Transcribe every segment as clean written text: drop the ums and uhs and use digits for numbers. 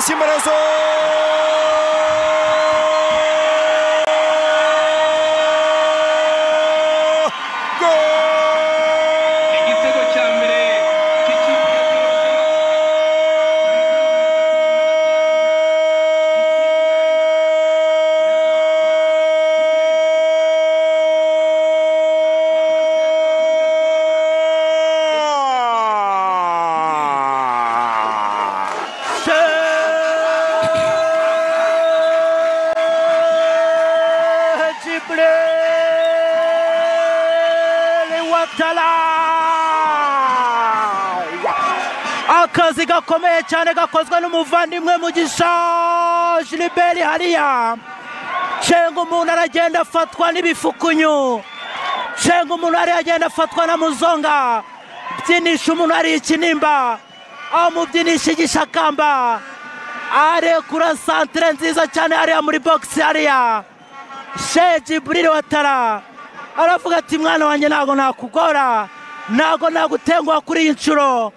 Simbarezo Igitego cya mbere cy'ikipe Akazi gakomeye cyane gakozwe n'umuvandimwe Mugisha Gilbert hariya. Cenga umuntu aragenda afatwa n'ibifukunyu, cenga umuntu hariya agenda afatwa na muzonga, byinisha umuntu ari ikinimba, amubyinisha igishakamba, arekura santere nziza cyane hariya muri box hariya. Sheikh Djibril Ouattara aravuga ati mwana wanjye ntago nakugora, ntago nagutenguha kuri iyi nshuro.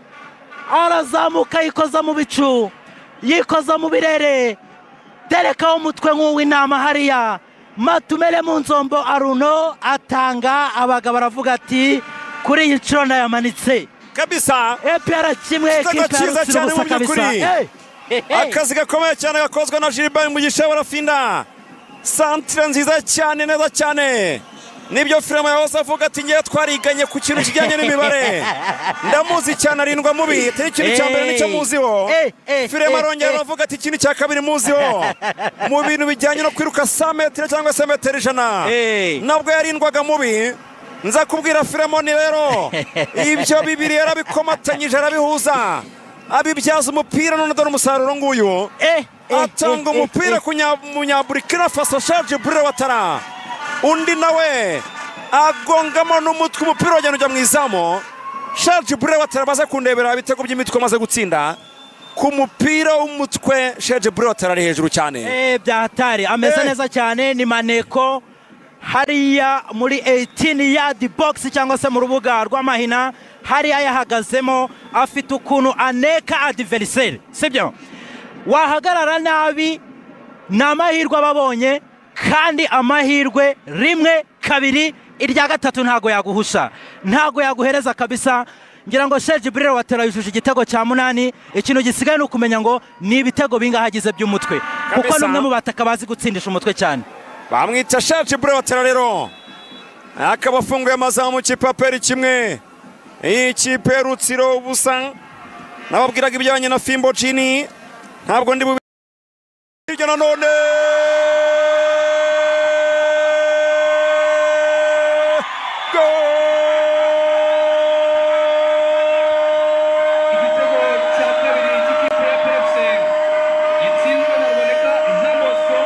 Arazamuka yikoza mu bicu, yikoza mu birere, terekaho umutwe nk'uw'intama hariya. Matumere mu nzombo Aruno atanga abagabo, aravuga ati kuri iyi nshuro ndayamanitse kabisa. APR kimwe, Igitego ekipe ya cyiza Rutsiro cyane mu ubusa kabisa. by'ukuri. Hey, hey. Akazi gakomeye cyane gakozwe na Gilbert Mugisha Barafinda. Santire nziza cyane neza cyane. Nibyo Firema yahoze avuga ati ngiye twariganye ku kintu kijyanye n'imibare. Ndamuzi cyane arindwa mubi, atari ikintu cya mbere nicyo muziho. Firema arongera aravuga ati ikintu cya kabiri muziho. Mu bintu bijyanye no kwiruka 100 metero cyangwa se metero 100. Nabwo yarindwaga mubi. Nza kubwira Firemoni rero ibyo bibiri yarabikomatanyije arabihuza, abibyaza umupira, none dore umusaruro nguyu. Atanga umupira ku Munyaburkina Faso Sheikh Djibril Ouattara, undi nawe agongamo n'umutwe, umupira wagenda ujya mu izamu. Sheikh Djibril Ouattara baza kundebera ibitego by'imitwe amaze gutsinda ku mupira w'umutwe. Sheikh Djibril Ouattara ari hejuru cyane. Byahatari ameze neza cyane, ni maneko hariya muri 18 yard box cyangwa se mu rubuga rw'amahina hariya yahagazemo, afite ukuntu aneka adversaire, sibyo? Wahagarara nabi ni amahirwe ababonye, kandi amahirwe rimwe kabiri irya gatatu ntago yaguhusha, ntago yaguhereza kabisa. Ngira ngo Sheikh Djibril Ouattara yujuje igitego cya 8. Ikintu gisigaye ni ukumenya ngo ni ibitego bingahe agize by'umutwe, kuko ni umwe mu bataka bazi gutsindisha umutwe cyane. Bamwita Sheikh Djibril Ouattara rero, akaba afunguye amazamu ikipe APR kimwe, ikipe ya Rutsiro ubusa. Nababwiraga ibijyanye na Fimbo Jini, ntabwo ndi bubiryo nanone. Igitego cya kabiri cy'ikipe ya APR gitsinzwe na Ruboneka Jean Bosco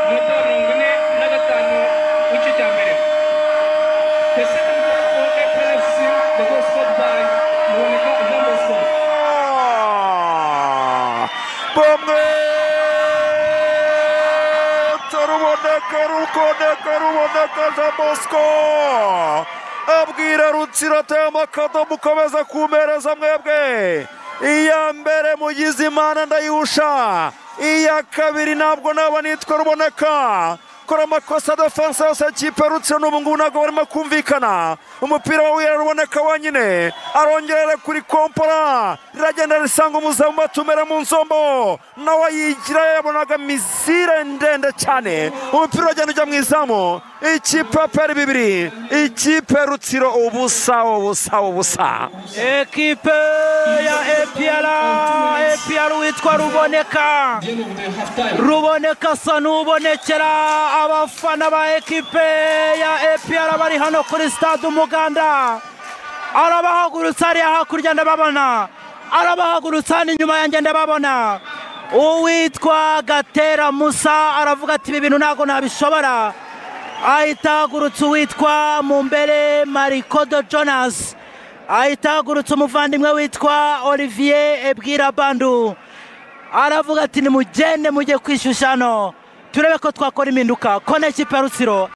ku munota wa 45 w'igice cya mbere. The second goal for APR, the goal scored by Ruboneka Jean Bosco. Bamwe Ruboneka Jean Bosco abwira Rutsiro ati akadomo mukomeza kumereza mwebwe. Iya mbere mugize Imana ndayihusha, iya kabiri ntabwo naba nitwa Ruboneka. Kora amakosa defense yose y'ikipe Rutsiro n'ubu ngubu ntabwo barimo kumvikana. Umupira wa Ruboneka wenyine arongera kuri kompora, riragenda risanga umuzamu batumera mu nzombo, nawe yigira yabonaga mizire ndende cyane. Umupira uragenda ujya mu izamu. Ikipe APR 2, ikipe Rutsiro ubusa ubusa ubusa. Ekipe ya APR witwa Ruboneka, Ruboneka asa n'ubonekera abafana ba ekipe ya APR bari hano kuri stade Umuganda. Arabahagurutsa hariya hakurya ndababona, arabahagurutsa hano inyuma yanjye ndababona. Uwitwa Gatera Musa aravuga ati ibi bintu ntabwo nabishobora. Ahita ahagurutsa uwitwa Mumbere Marikodo Jonas, ahita ahagurutsa umuvandimwe witwa Olivier Ebwira Bandu, aravuga ati nimugende mujye kwishyushya hano turebe ko twakora impinduka. Kone ekipe ya Rutsiro.